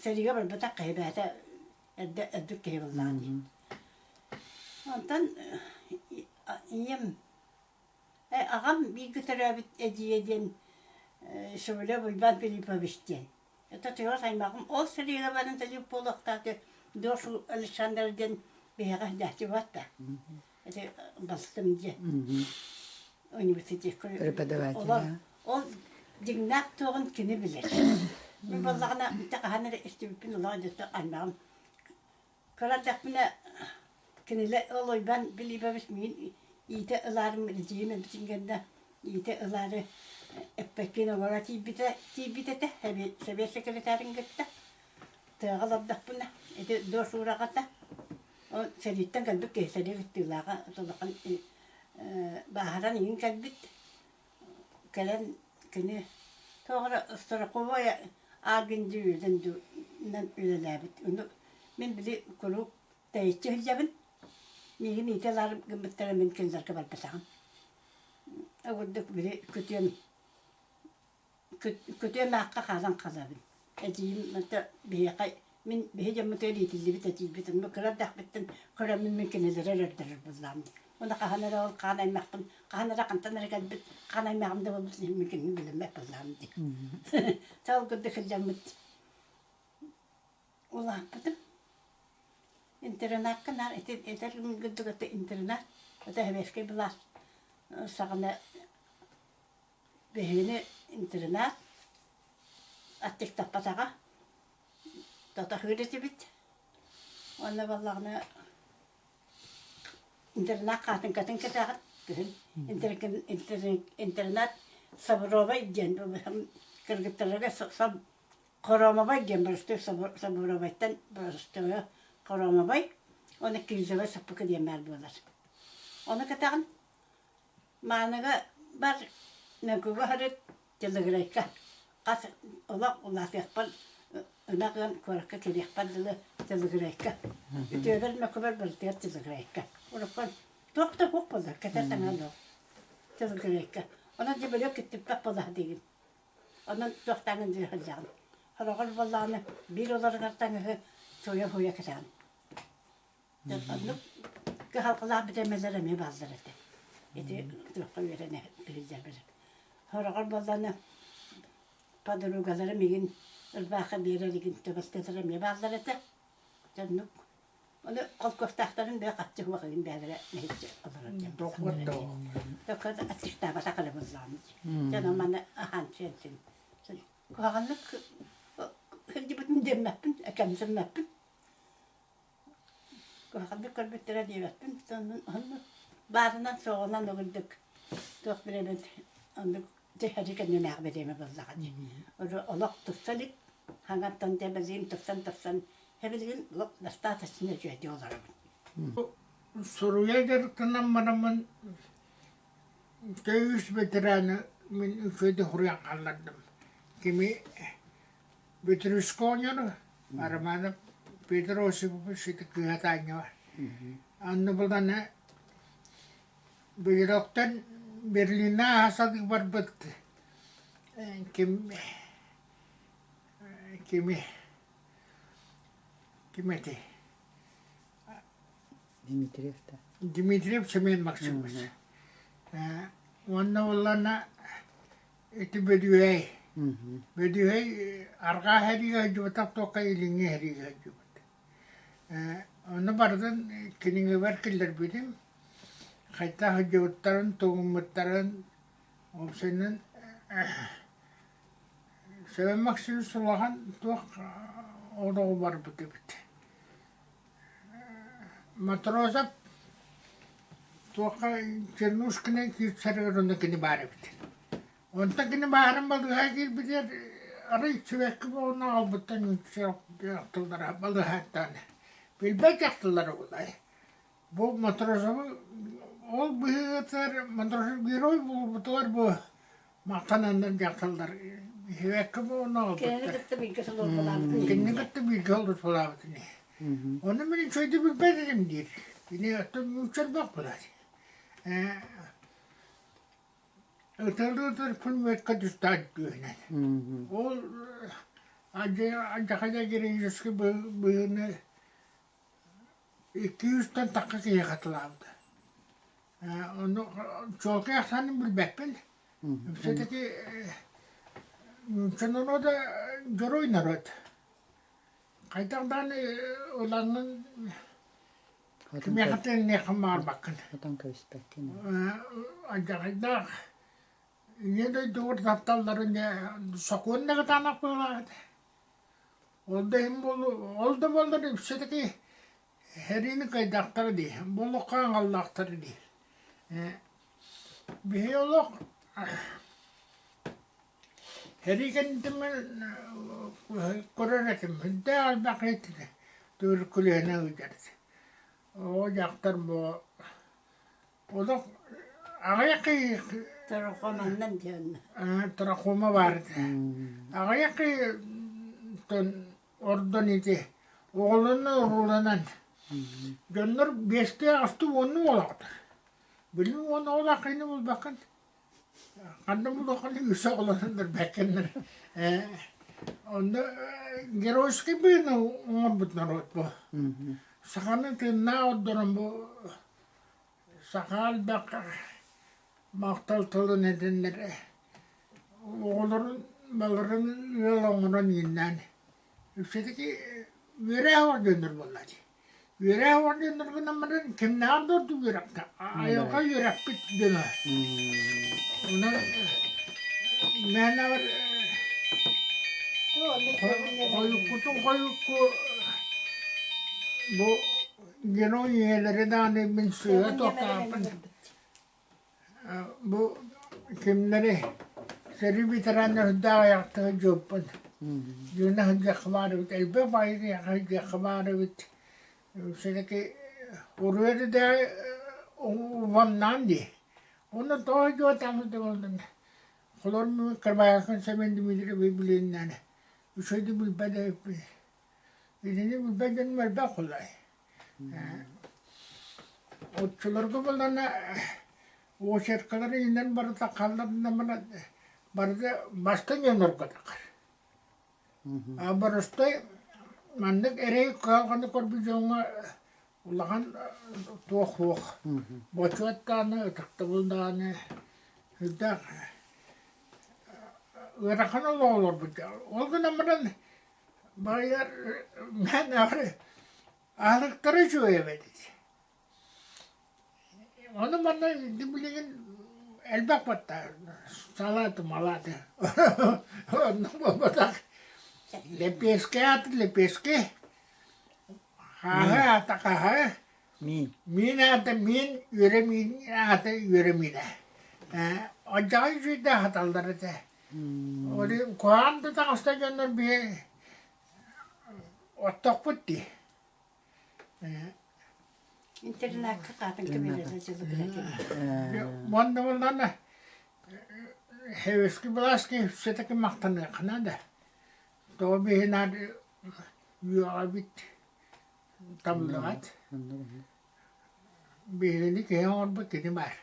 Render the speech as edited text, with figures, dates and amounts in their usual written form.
Сэриигэ барбатах киһи бэйэтэ эрдэ өлбүт киһи буоллаҕа дии. Онтон ийэм аҕам бииргэ төрөөбүт эдьиийэ диэн Шевелев Уйбаан Филиппович диэн. Это чугас аймаҕым ол сэриигэ баран сэлиик буолуохтаах Дошу Александр диэн биһиэхэ сылдьааччыбат да. Ити бастым диэн университекка Преподаватель. Ол дьиҥнээх туоҕун кини билэр. Мин буоллаҕына ити хаһан эрэ истибиппин олох дьэ аймаҕым кыра эрдэхпинэ кинилэр ол Уйбаан Билиибэбис миигин иитэ ылаарым эдьиийим эбитин кэннэ иитэ ылаары эппэккин оҥоро тиийбитэ тиийбит этэ сэбиэт секретарын кытта тыаҕа олордохпуна ити дос уураҕата Ол сэрииттэн кэлбит киһи сэрии кыттыылааҕа улахан бааһыран иҥин кэлбит. Кэлэн кини тоҕо эрэ страховой агент дии үлэн үлэлээбит. Ону мин били куруук тэйиччи сылдьабын. Миигин иитэ ылаары гыммыттара мин кинилэргэ барбатаҕым. Ол курдук били күтүөм Көтүөм аахха хаалан хаалабын. Эдьиийим это биһиэхэ мин биһи дьоммутугар иитиллибит эдьиийбит онно кыра эрдэхпиттэн көрөммүн мин кинилэри эрэрдэрэр буоллаҕым дии. Уонна хаһан эрэ ол хаан аймахпын хаһан эрэ хантан эрэ кэлбит хаан аймаҕым да буолбут иһин мин кинини билиммэт буоллаҕым дии. Ол курдук сылдьаммыт улааппытым. Интернакка наар ити этэр курдук это интернат это сэбиэскэй былаас саҕана Биһигини интернат аттестаппатаҕа, тото аһыыр этибит. Уонна буоллаҕына интернат хаатыҥкатын кэтэҕин күһүн интернат Сабровай диэн кыргыттарга Хоромобой диэн боростуой Сабуровайтан боростуойа Хоромобой уонна Кирзовай саппыкы диэн баар буолар. Ону кэтэҕин Мааныга бар Мөҥкүгэ сырыт Телеграйка хас олох улаатыахпар ынах ыан куоракка кэлиэхпэр дылы Телеграйка үтүөбэр мөкүбэр барытыгар Телеграйка уруккан туох да суох буолар кэтэр таҥа суох Телеграйка онон дьэ бөлүөх киттиппэх буолаһа диигин онон туохтааҥын дьэ сылдьаҕын сороҕор буоллаҕына биир олорунар таҥаһы сууйа-сууйа кэтэҕин Оннук кыһалҕалаах битэмэлэр эмиэ бааллар этэ. Ити туохха үөрэнэ биллэр. Сороҕор буоллаҕына подругалара миигин ырбаахы биэрэр игин төбөстөлөр эмиэ бааллар этэ. Оннук. Ону холкуостаахтарын бэйэ хаччы суох игин бэйэлэрэ нэһилиэк олорор диэн. Докуот аттестаабатах эрэ буоллаҕым дии. Дьон маны аһаан сиэн Куһаҕаннык сылдьыбытым диэммэппин, кэмсэммэппин. Куһаҕаннык көрбүттэрэ диэбэппин, онно баарынан суоҕунан угуйдук туох бириэмэ оннук дьэ кэннинээҕи бириэмэ буоллаҕа дии. Олох тупса илик, хаҥаттан дьэ билигин тупсан-тупсан билигин олох достаточно үчүгэйдик олоробун. Суруйа дьарыктанан бараммын үс ветераны мин үчүгэйдик суруйан хааллардым. Кими Бөтүрүскэ оҕонньору Романов Петр Осипович ити кыыһа Таанньаҕа Анна булана Бөдүрөктөн Берлиҥҥэ ааһа сатыы барбыт ким кими ким этэй Дмитриев да Дмитриев Семен Максимович уонна буоллаҕына Ити Бөдүөй. Бөдүөй арҕаа сэриигэ сылдьыбатах туохха илиҥҥи сэриигэ сылдьыбыт. Ону барытын кинигэбэр киллэрбитим. Хайдах сылдьыбыттарын, тугуммуттарын, уопсайынан Семен Максимович улахан туох олоҕу барбыт эбит. Матросов туохха Чернушкина киирсэригэр онно кини баар эбит. Онтон кини баарын балыыһа киирбитигэр арай сибэкки буолан аҕалбыттан дьахталлара балыыһаттан билбэт дьахталлара буолай. Бу Матросовы ол быһыытыгар Матросов герой буолбутугар бу махтананнар дьахталлар сибэкки буолан Кинини аҕалбыттар. кытта бииргэ сулууспалаабытын Кинини кытта бииргэ сулууспалаабытын Ону мин үчүгэйдик билбэт этим диир. Кини оттон нуучча элбэх буолар. Ытыллыы ытыр пулеметка түстаат түһүнэн. Ол Алдьархайга героическай быһыыны икки сүүстэн тахса киһи хатылаабыта. Ону чуолкай ахсаанын билбэппин. Все-таки нуучча норуота дьоруой норуот. Хайдах даҕаны ылаҥҥын кимиэхэ тэҥниэххин баҕарбаккын. Отон кэбиспэккин. Алдьархайдаах Ийэ дойдугар тапталларын сокуон да кытаанах быһыылаах этэ. Ол да иһин буолуо, ол да буоллар все-таки сэриини кыайдахтара дии, бу олоххо аҥаллаахтара дии. Биһи олох сэрии кэнниттэн көрөр этим, сүрдээх элбэх этэ туберкулеһынан ыалдьар этэ. Оҕо дьахтар бу Олох аҕыйах киһи Трахоманнан диэн. Трахома баар этэ. Аҕыйах киһи ордон ити оҕолонон урууланан дьоннор биэстии аҕыстыы уоннуу оҕолоохтор. Билигин уон оҕолоох киһини булбаккын. Ханна булуоххун үс оҕолононнор бэккэннэр. Онно геройский быһыыны оҥорбут норуот бу. Саханы тыыннаах ордорон бу Саха элбэх махтал тылын этиннэр оҕолорун баларын ыал оҥорон ииннээн все-таки үөрэх орденнар буолла дии. Үөрэх орденнар гынан баран кимнээҕэр да ордук үөрэхтэ айылҕа үөрэхпит дьоно. Онон мээнэҕэр хойуккутун хойукку бу Герой ийэлэри даҕаны мин сыыһа туохтаахпын бу кимнэри сэрии ветерана үрдээх айахтыы дьуоппун дьиэнэ сылдьыахха баар эбит элбэх баайы сылдьыахха баар эбит все-таки уруй эрдээҕи убамнаан дии уонна тоҕо дьуотаабыт буоллун холор Кырбаайахын Семен Дмитриевич билиннээн үчүгэйдик билбэт эбиппин Итини билбэт дьонум элбэх буоллай. Оччолорго буоллаҕына уочаркалары иҥэн барыта халларына барыта бастыҥ дьоннорго таххар. А боростой маннык эрэй кыһалҕаны көрбүт дьоҥҥо улахан туох суох. Бочуот даҕаны, ытыктабыл даҕаны сүрдээх ыарахан олоҕу олорбут. Ол гынан баран Баайдар мен аһылыктара үчүгэй эбит. Ону манна билигин элбэх батта салаты малаты оннук буолбатах. Лэппиэскэ аата лэппиэскэ, хааһы аата хааһы, Миин. Миин аата миин, үөрэ миин аата үөрэ миинэ. Алдьархай үчүгэйдээх аһаталлар этэ. Ол иһин куһаҕан да таҥаста дьоннор биһи оттохпут дии. Интернакка хаатын кэбиһэрэ дьылыгыра Уонна буоллаҕына Советский властька все-таки махтаныахха наада. Тоҕо биһи наар үөҕэбит, табыллыбат. Биһигини киһи оҥорбут кини баар.